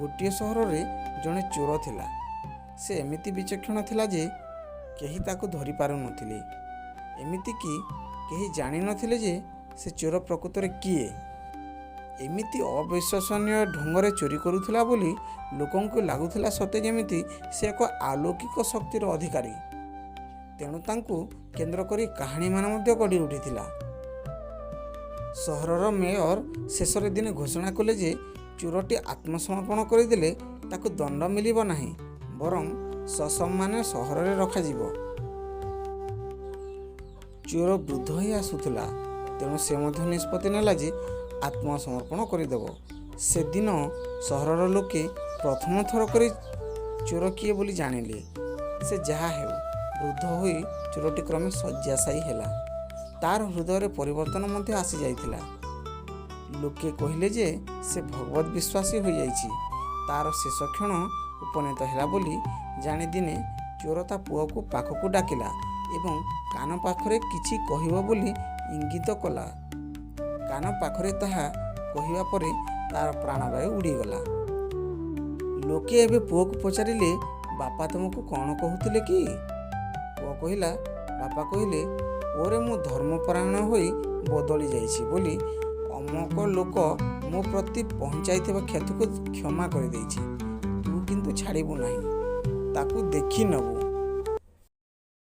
ଗୋଟିଏ ସହରରେ ଜଣେ ଚୋର ଥିଲା। ସେ ଏମିତି ବିଚକ୍ଷଣ ଥିଲା ଯେ କେହି ତାକୁ ଧରିପାରୁ ନଥିଲେ। ଏମିତିକି କେହି ଜାଣି ନଥିଲେ ଯେ ସେ ଚୋର ପ୍ରକୃତରେ କିଏ। ଏମିତି ଅବିଶ୍ୱସନୀୟ ଢଙ୍ଗରେ ଚୋରି କରୁଥିଲା ବୋଲି ଲୋକଙ୍କୁ ଲାଗୁଥିଲା ସତେ ଯେମିତି ସେ ଏକ ଆଲୌକିକ ଶକ୍ତିର ଅଧିକାରୀ। ତେଣୁ ତାଙ୍କୁ କେନ୍ଦ୍ର କରି କାହାଣୀମାନ ମଧ୍ୟ ଗଢ଼ି ଉଠିଥିଲା। ସହରର ମେୟର ଶେଷରେ ଦିନେ ଘୋଷଣା କଲେ ଯେ ଚୋରଟି ଆତ୍ମସମର୍ପଣ କରିଦେଲେ ତାକୁ ଦଣ୍ଡ ମିଳିବ ନାହିଁ, ବରଂ ସସମ୍ମାନେ ସହରରେ ରଖାଯିବ। ଚୋର ବୃଦ୍ଧ ହୋଇ ଆସୁଥିଲା, ତେଣୁ ସେ ମଧ୍ୟ ନିଷ୍ପତ୍ତି ନେଲା ଯେ ଆତ୍ମସମର୍ପଣ କରିଦେବ। ସେଦିନ ସହରର ଲୋକେ ପ୍ରଥମ ଥର କରି ଚୋର କିଏ ବୋଲି ଜାଣିଲେ। ସେ ଯାହା ହେଉ, ବୃଦ୍ଧ ହୋଇ ଚୋରଟି କ୍ରମେ ଶଯ୍ୟାଶାୟୀ ହେଲା। ତାର ହୃଦୟରେ ପରିବର୍ତ୍ତନ ମଧ୍ୟ ଆସିଯାଇଥିଲା। ଲୋକେ କହିଲେ ଯେ ସେ ଭଗବତ୍ ବିଶ୍ୱାସୀ ହୋଇଯାଇଛି। ତାର ଶେଷ କ୍ଷଣ ଉପନୀତ ହେଲା ବୋଲି ଜାଣି ଦିନେ ଚୋର ତା ପୁଅକୁ ପାଖକୁ ଡାକିଲା ଏବଂ କାନ ପାଖରେ କିଛି କହିବ ବୋଲି ଇଙ୍ଗିତ କଲା। କାନ ପାଖରେ ତାହା କହିବା ପରେ ତାର ପ୍ରାଣବାୟୁ ଉଡ଼ିଗଲା। ଲୋକେ ଏବେ ପୁଅକୁ ପଚାରିଲେ, "ବାପା ତୁମକୁ କ'ଣ କହୁଥିଲେ କି?" ପୁଅ କହିଲା, "ବାପା କହିଲେ, 'ପୁଅରେ, ମୁଁ ଧର୍ମପରାୟଣ ହୋଇ ବଦଳି ଯାଇଛି ବୋଲି ଅମକ ଲୋକ ମୋ ପ୍ରତି ପହଞ୍ଚାଇଥିବା କ୍ଷତିକୁ କ୍ଷମା କରିଦେଇଛି। ତୁ କିନ୍ତୁ ଛାଡ଼ିବୁ ନାହିଁ, ତାକୁ ଦେଖି ନେବୁ।"